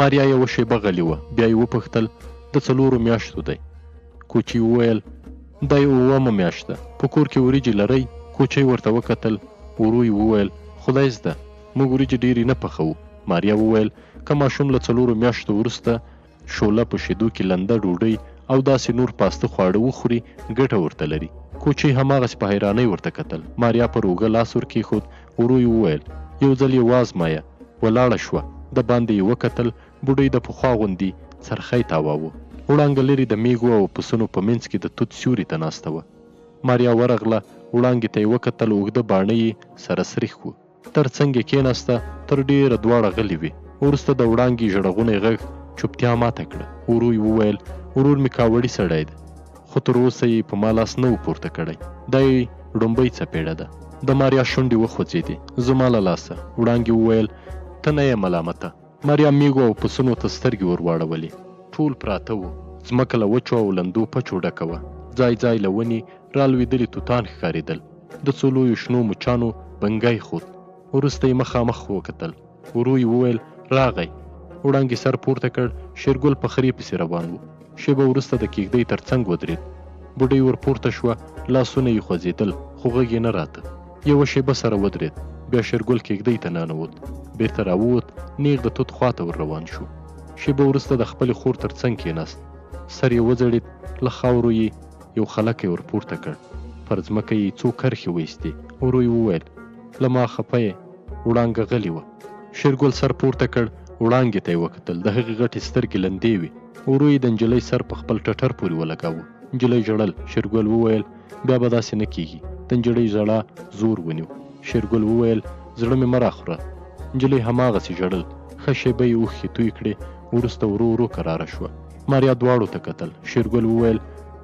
ماریا یوه شېبه غلې وه، بیا یې وپوښتل، د څلورو میاشتو دی. کوچي وویل، دا یې اوومه میاشت ده. په کور کې وریجې لرئ؟ کوچۍ ورته وکتل، ورو یې وویل، خدای زده، موږ وریجې ډېرې نه پخوو. ماریا وویل، که ماشوم له څلورو میاشتو وروسته شوله په شیدو کې لنده ډوډۍ او داسې نور پاسته خواړه وخوري، ګټه ورته لري. کوچۍ هماغسې په حیرانۍ ورته کتل. ماریا پر اوږه لاس ور کېښود، ورو یې وویل، یو ځل یې وازمایه. ولاړه شوه، دباندې یې وکتل، بوډۍ د پخوا غوندي څرخی تاواوه. وړانګه لرې د مېږو او پسونو په منځ کې د توت سیوري ته ناسته وه. ماریا ورغله، وړانګې ته یې وکتل، اوږده باڼه یې سره سریښ وو. تر څنګ یې کېناسته، تر ډېره دواړه غلې وې. وروسته د وړانګې ژړغونی غږ چوپتیا ماته کړه. ورو یې وویل، ورور مې کاوړي سړی دی، خو تر اوسه یې په ما لاس نه و پورته کړی. دا یې ړومبۍ څپېړه ده. د ماریا شونډې وخوځېدې. زما له لاسه. وړانګې وویل، ته نه یې ملامته. ماریا مېږو او پسونو ته سترګې ور واړولې. ټول پراته وو. ځمکه له وچو او لندو پچو ډکه وه. ځای ځای له ونې رالوېدلي توتان ښکارېدل. د څو لویو شنو مچانو بنګی خوت. وروسته یې مخامخ وکتل. ورو یې وویل، راغی. وړانګې سر پورته کړ، شېرګل په خرې پسې روان و. شېبه وروسته د کېږدۍ تر څنګ ودرېد. بوډۍ ور پورته شوه، لاسونه یې خوځېدل، خو غږ یې نه راته. یوه شېبه سره ودرېد، بیا شېرګل کېږدۍ ته ننوت. بېرته راووت، نېغ د توت خوا ته ور روان شو. شېبه وروسته د خپلې خور تر څنګ کېناست. سر یې وځړېد، له خاورو یې یو خلکی ور پورته کړ. پر ځمکه یې څو کرښې وایستې. ورو یې وویل، له ما خپه یې؟ وړانګه غلې وه. شېرګل سر پورته کړ، وړانګې ته یې وکتل، د هغې غټې سترګې لندې وې. ورو یې د نجلۍ سر په خپل ټټر پورې ولګاوه. نجلۍ ژړل. شېرګل وویل، بیا به داسې نه کېږي. د نجلۍ ژړا زور ونیو. شېرګل وویل، زړه مې مه راخوره. نجلۍ هماغسې ژړل. ښه شېبه یې اوښکې توی کړې، وروسته ورو ورو کراره شوه. ماریا دواړو ته کتل. شېرګل وویل،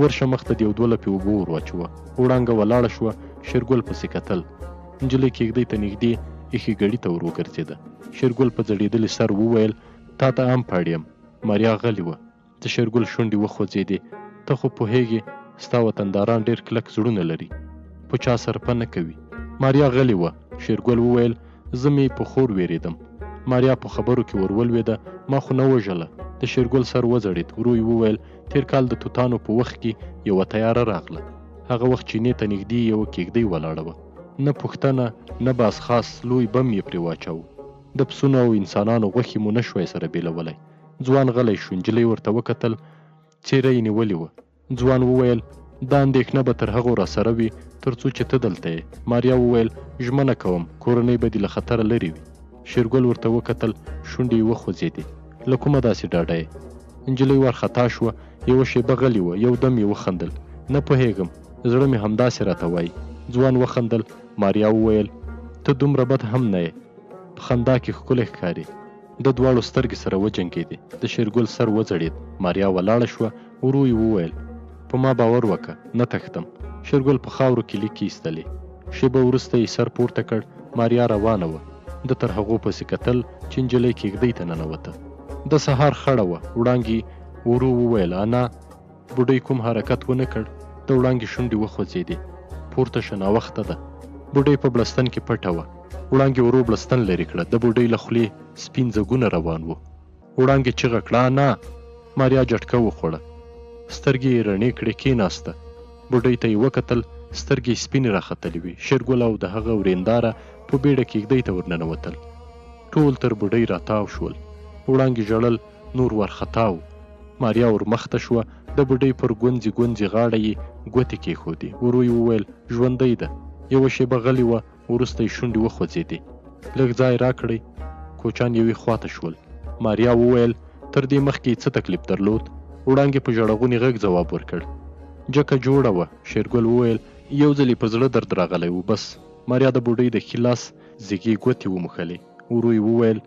ورشه مخته دې یو دوه لپې اوبه ور واچوه. وړانګه ولاړه شوه، شېرګل پسې کتل. نجلۍ کېږدۍ ته نږدې ایښې ګړي ته ور وګرځېده. شېرګل په ځړېدلي سر وویل، تا ته ام پړ یم. ماریا غلې وه. د شېرګل شونډې وخوځېدې، ته خو پوهېږې، ستا وطنداران ډېر کلک زړونه لري. په چا سرپه نه کوي. ماریا غلې وه. شېرګل وویل، زه مې په خور وېرېدم. ماریا په خبرو کې ور ولوېده، ما خو نه وژله. د شېرګل سر وځړېد. ورو یې وویل، تېر کال د توتانو په وخت کې یوه طیاره راغله. هغه وخت چینې ته نږدې یوه کېږدۍ ولاړه وه. نه پوښتنه، نه بازخواست، لوی بم یې پرې واچاوه. د پسونو او انسانانو غوښې مو نه شوای سره بېلولی. ځوان غلی شو، نجلۍ ورته وکتل، څېره یې نیولې وه. ځوان وویل، دا اندېښنه به تر هغو راسره وي، تر څو چې ته دلته یې. ماریا وویل، ژمنه کوم، کورنۍ به دې له خطره لرې وي. شېرګل ورته وکتل، شونډې یې وخوځېدې. له کومه داسې ډاډه یې؟ نجلۍ وارخطا شوه، یوه شېبه غلې وه، یو دم یې وخندل. نه پوهېږم، زړه مې همداسې راته وايي. ځوان وخندل، ماریا وویل، ته دومره بد هم نه یې. په خندا کې ښکلې ښکارې. د دواړو سترګې سره وجنګېدې. د شېرګل سر وځړېد. ماریا ولاړه شوه، ورو یې وویل، په ما باور وکه، نه تښتم. شېرګل په خاورو کې لیکې ایستلې. شېبه وروسته یې سر پورته کړ، ماریا روانه وه. ده تر هغو پسې کتل چې نجلۍ کېږدۍ ته ننوته. د سهار خړه وه. وړانګې ورو وویل، انا! بوډۍ کوم حرکت ونه کړ، د وړانګې شونډې وخوځېدې. پورته شه، ناوخته ده. بوډۍ په بړستن کې پټه وه. وړانګې ورو بړستن لرې کړه، د بوډۍ له خولې سپین ځګونه روان وو. وړانګې چیغه کړه، انا! ماریا جټکه وخوړه. سترګې یې رڼې کړې، کېناسته. بوډۍ ته یې وکتل، سترګې یې سپینې راختلې وې. شېرګل او د هغه ورېنداره په بېړه کېږدۍ ته ورننوتل. ټول تر بوډۍ راتاو شول. وړانګې ژړل، نور وارخطا وو. ماریا ور مخته شوه، د بوډۍ پر ګونځې ګونځې غاړه یې ګوتې کېښودې. ورو یې وویل، ژوندۍ ده. یوه شېبه غلې وه، وروسته یې شونډې وخوځېدې. لږ ځای راکړئ. کوچان یوې خوا ته شول. ماریا وویل، تر دې مخکې یې څه تکلیف درلود؟ وړانګې په ژړغوني غږ ځواب ورکړ. جکه جوړه وه. شېرګل وویل، یو ځل یې په زړه درد راغلی و، بس. ماریا د بوډۍ د ښي لاس زیږې ګوتې وموښلې. ورو یې وویل،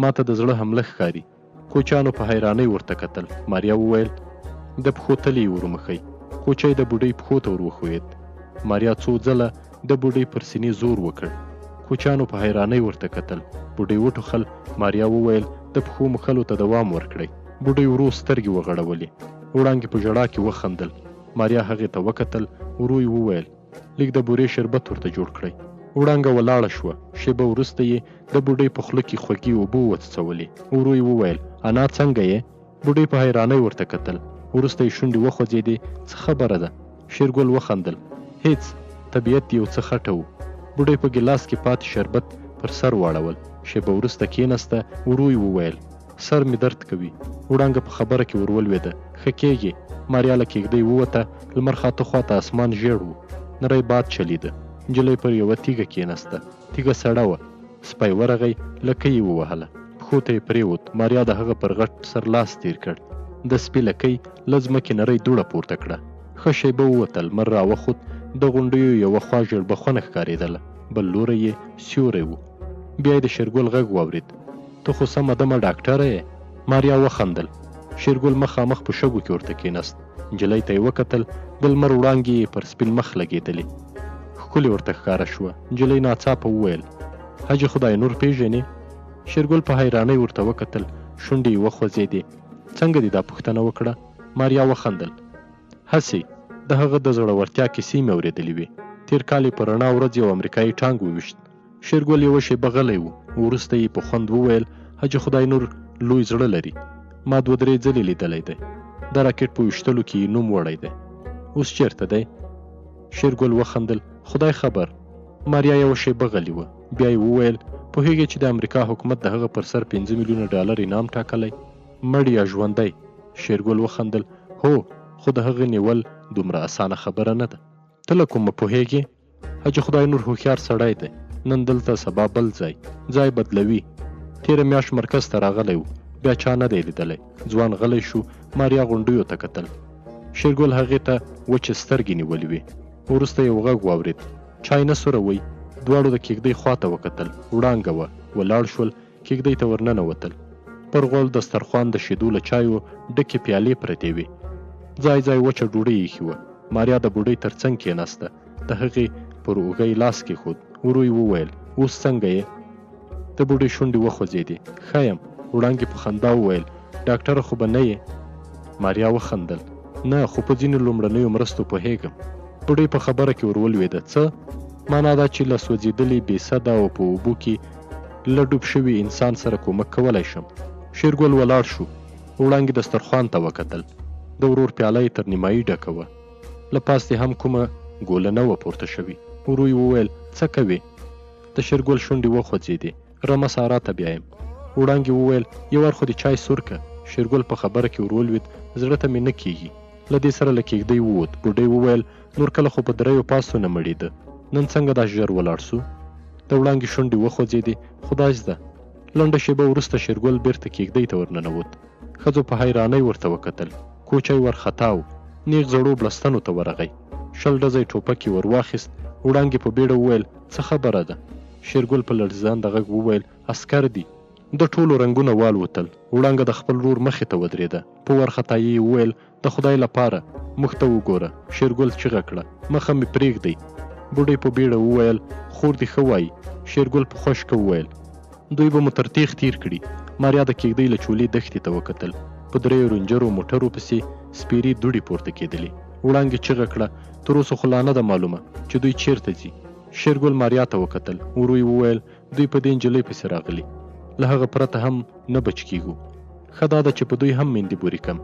ماته د زړه حمله ښکاري. کوچیانو په حیرانۍ ورته کتل. ماریا وویل، د پښو تلې یې ورومښئ. کوچی د بوډۍ پښو ته ور وښویېد. ماریا څو ځله د بوډۍ پر سینې زور وکړ. کوچیانو په حیرانۍ ورته کتل. بوډۍ وټوخل. ماریا وویل، د پښو مښلو ته دوام ورکړئ. بوډۍ ورو سترګې وغړولې. وړانګې په ژړا کې وخندل. ماریا هغې ته وکتل. ورو یې وویل، لږ د بورې شربت ورته جوړ کړئ. وړانګه ولاړه شوه، شېبه وروسته یې د بوډۍ په خوله کې خوږې اوبه وڅڅولې. ورو یې وویل، انا څنګه یې؟ بوډۍ په حیرانۍ ورته کتل. وروسته یې شونډې وخوځېدې، څه خبره ده؟ شېرګل وخندل، هېڅ، طبیعت دې یو څه خټه و. بوډۍ په ګیلاس کې پاتې شربت پر سر واړول. شېبه وروسته کېناسته، ورو یې وویل، سر مې درد کوي. وړانګه په خبره کې ور ولوېده، ښه کېږې. ماریا له کېږدۍ ووته، لمر خاته خوا ته اسمان ژېړ و. نری باد چلېده. نجلۍ پر یوه تیږه کېناسته. تیږه سړه وه. سپی ورغی، لکۍ یې ووهله. پښو ته یې پرېوت. ماریا د هغه پر غټ سر لاس تېر کړ. د سپي لکۍ له ځمکې نرۍ دوړه پورته کړه. ښه شېبه ووته، لمر راوخوت، د غونډیو یوه خوا ژېړبخونه ښکارېدله، بل لوری یې سیوری و. بیا یې د شېرګل غږ واورېد، ته خو سمه دمه ډاکټره یې؟ ماریا وخندل. شېرګل مخامخ په شګو کې ورته کېناست. نجلۍ ته یې وکتل، د لمر وړانګې یې پر سپین مخ لګېدلې. ښکلې ورته ښکاره شوه. نجلۍ ناڅاپه وویل، حاجي خدای نور پېژنې؟ شېرګل په حیرانۍ ورته وکتل، شونډې یې وخوځېدې. څنګه دې دا پوښتنه وکړه؟ ماریا وخندل. هسې، د هغه د زړورتیا کیسې مې اورېدلې وې. تېر کال یې په رڼا ورځ یو امریکایي ټانګ وویشت. شېرګل یوه شېبه غلی و، وروسته یې په خوند وویل، حاجي خدای نور لوی زړه لري. ما دوه درې ځلې لیدلی دی. د راکټ په ویشتلو کې یې نوم وړی دی. اوس چېرته دی؟ شېرګل وخندل، خدای خبر. ماریا یوه شېبه غلې وه، بیا یې وویل، پوهېږې چې د امریکا حکومت د هغه پر سر پنځه میلیونه ډالر انعام ټاکلی؟ مړ یا ژوندی؟ شېرګل وخندل، هو، خو د هغه نیول دومره اسانه خبره نه ده. ته له کومه پوهېږې؟ حاجي خدای نور هوښیار سړی دی، نن دلته سبا بل ځای، ځای بدلوي. تېره میاشت مرکز ته راغلی و، بیا چا نه دی لیدلی. ځوان غلی شو، ماریا غونډیو ته کتل. شېرګل هغې ته وچې سترګې نیولې وې. وروسته یو غږ واورېد، چای نه سوروئ؟ دواړو د کېږدۍ خوا ته وکتل، وړانګه وه. ولاړ شول، کېږدۍ ته ورننوتل. پر غوړ دسترخوان د شیدو له چایو ډکې پیالې پرتې وې. ځای ځای وچه ډوډۍ ایښې وه. ماریا د بوډۍ تر څنګ کېناسته. د هغې پر اوږه یې لاس کېښود. ورو یې وویل، اوس څنګه یې؟ د بوډۍ شونډې وخوځېدې. ښه یم. وړانګې په خندا وویل، ډاکټره خو به نه یې؟ ماریا وخندل. نه، خو په ځینو لومړنیو مرستو پوهېږم. بوډۍ په خبره کې ور ولوېده، څه؟ مانا دا چې له سوځېدلي، بې سده او په اوبو کې له ډوب شوي انسان سره کومک کولای شم. شېرګل ولاړ شو. وړانګې دسترخوان ته وکتل. د ورور پیاله یې تر نیمایي ډکه وه. له پاستې هم کومه ګوله نه وه پورته شوې. ورو یې وویل، څه کوې؟ د شېرګل شونډې وخوځېدې. رمه سارا ته بیایم. وړانګې وویل، یو وار خو دې چای سور که. شېرګل په خبره کې ورولوېد، زړه ته مې نه کېږي. له دې سره له کېږدۍ ووت. بوډۍ وویل، نور کله خو په دریو پاستو نه مړېده. نن څنګه داسې ژر ولاړ سو؟ د وړانګې شونډې وخوځېدې، خدایزده. لنډه شېبه وروسته شېرګل بېرته کېږدۍ ته ورننوت. ښځو په حیرانۍ ورته وکتل. کوچی وارخطا و. نېغ زړو بړستنو ته ورغی. 20 ډزه یې ټوپک یې ورواخیست. وړانګې په بېړه وویل، څه خبره ده؟ شېرګل په لړزانده غږ وویل، عسکر دي. د ټولو رنګونه والوتل. وړانګه د خپل ورور مخې ته ودرېده. په وارخطایۍ یې وویل، د خدای لپاره، موږ ته وګوره. شېرګل چیغه کړه، مخه مې پرېږدئ. بوډۍ په بیړه وویل، خور دې ښه وایي. شېرګل په خشکه وویل، دوی به مو تر تېغ تېر کړي. ماریا د کېږدۍ له چولې دښتې ته وکتل. په دریو رنجرو موټرو پسې سپېرې دوړې پورته کېدلې. وړانګې چیغه کړه، تر اوسه خو لا نه ده معلومه چې دوی چېرته ځي. شېرګل ماریا ته وکتل. ورو یې وویل، دوی په دې نجلۍ پسې راغلي. له هغه پرته هم نه بچ کېږو. ښه دا ده چې په دوی هم میندې بورې کم.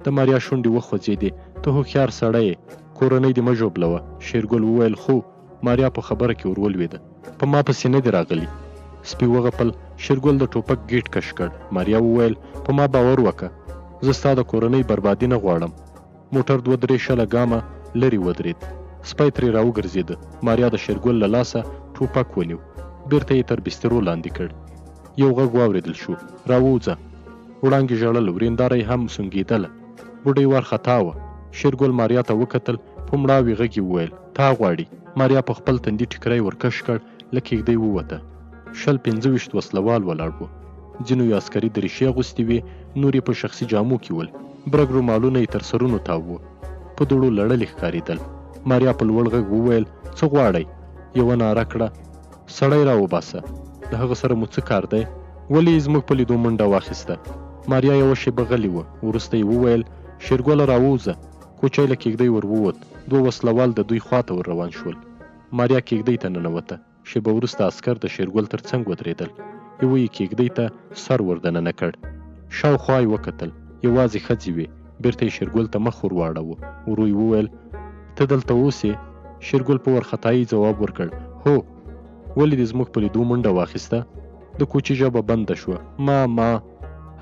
د ماریا شونډې وخوځېدې، ته هوښیار سړی یې، کورنۍ دې مه ژوبلوه. شېرګل وویل، خو. ماریا په خبره کې ور ولوېده. په ما پسې نه دي راغلي. سپي وغپل، شېرګل د ټوپک ګېټ کش کړ. ماریا وویل، په ما باور وکه. زه ستا د کورنۍ بربادي نه غواړم. موټر دوه درې شله ګامه لرې ودرېد. سپی ترې راوګرځېده. ماریا د شېرګل له لاسه ټوپک ونیو. بېرته یې تر بسترو لاندې کړ. یو غږ واورېدل شو، راووځه! وړانګې ژړل، ورېنداره یې هم سونګېدله. بوډۍ وارخطا وه. شېرګل ماریا ته وکتل، په مړاوي غږ یې وویل، تا غواړي. ماریا په خپل تندي ټیکری ورکش کړ، له کېږدۍ ووته. 20 25 وسله وال ولاړ وو. ځینو یې عسکري دریشي اغوستې وې، نور یې په شخصي جامو کې ول. برګ رومالونه یې تر سرونو تاو وو. په دوړو لړلي ښکارېدل. ماریا په لوړ غږ وویل، څه غواړئ؟ یوه ناره کړه، سړی را وباسه. له هغه سره مو څه کار دی؟ ولې یې زموږ په لیدو منډه واخیسته؟ ماریا یوه شېبه غلې وه. وروسته یې وویل، شېرګله راووځه. کوچی له کېږدۍ ور ووت. دوه وسله وال د دوی خوا ته ور روان شول. ماریا کېږدۍ ته ننوته. شېبه وروسته عسکر د شېرګل تر څنګ ودرېدل. یوه یې کېږدۍ ته سر ور دننه کړ. شاوخوا یې وکتل. یوازې ښځې وې. بېرته یې شېرګل ته مخ ور واړاوه. ورو یې وویل، ته دلته اوسې؟ شېرګل په وارخطایۍ ځواب ورکړ، هو. ولې دې زموږ په لیدو منډه واخیسته؟ د کوچي ژبه بنده شوه. ما، ما.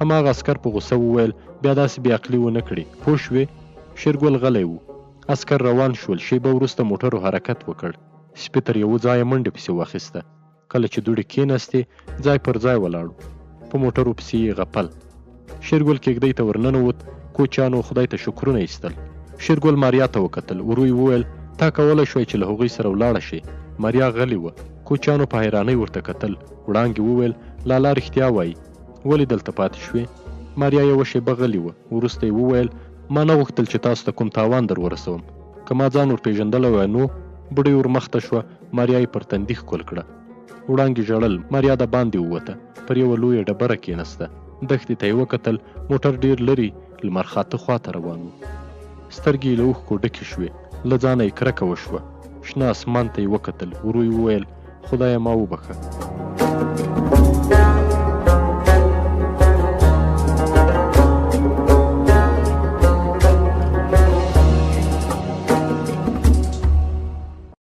هماغه عسکر په غوسه وویل، بیا داسې بې عقلي ونه کړې، پوه شوې؟ شېرګل غلی و. عسکر روان شول، شېبه وروسته موټرو حرکت وکړ. سپي تر یوه ځایه منډه پسې واخیسته. کله چې دوړې کېناستې، ځای پر ځای ولاړ و. په موټرو پسې یې غپل. شېرګل کېږدۍ ته ورننوت، کوچیانو خدای ته شکرونه ایستل. شېرګل ماریا ته وکتل، ورو یې وویل، تا کولی شوای چې له هغوی سره ولاړه شې. ماریا غلې وه. کوچیانو په حیرانۍ ورته کتل. وړانګې وویل، لالا رښتیا وایي. ولې دلته پاتې شوې؟ ماریا یوه شېبه غلې وه، وروسته یې وویل، ما نه غوښتل چې تاسو ته کوم تاوان در ورسوم. که ما ځان ور پېژندلی وای نو. بوډۍ ور مخته شوه، ماریا یې پر تندي ښکل کړه. وړانګې ژړل، ماریا د باندې ووته، پر یوه لویه ډبره کېنسته، دښتې ته یې وکتل، موټر ډېر لرې لمر خاته خوا ته روان و. سترګې یې له اوښکو ډکې شوې، له ځانه یې کرکه وشوه، شنه اسمان ته یې وکتل، ورو یې وویل، خدایه ما وبخښه.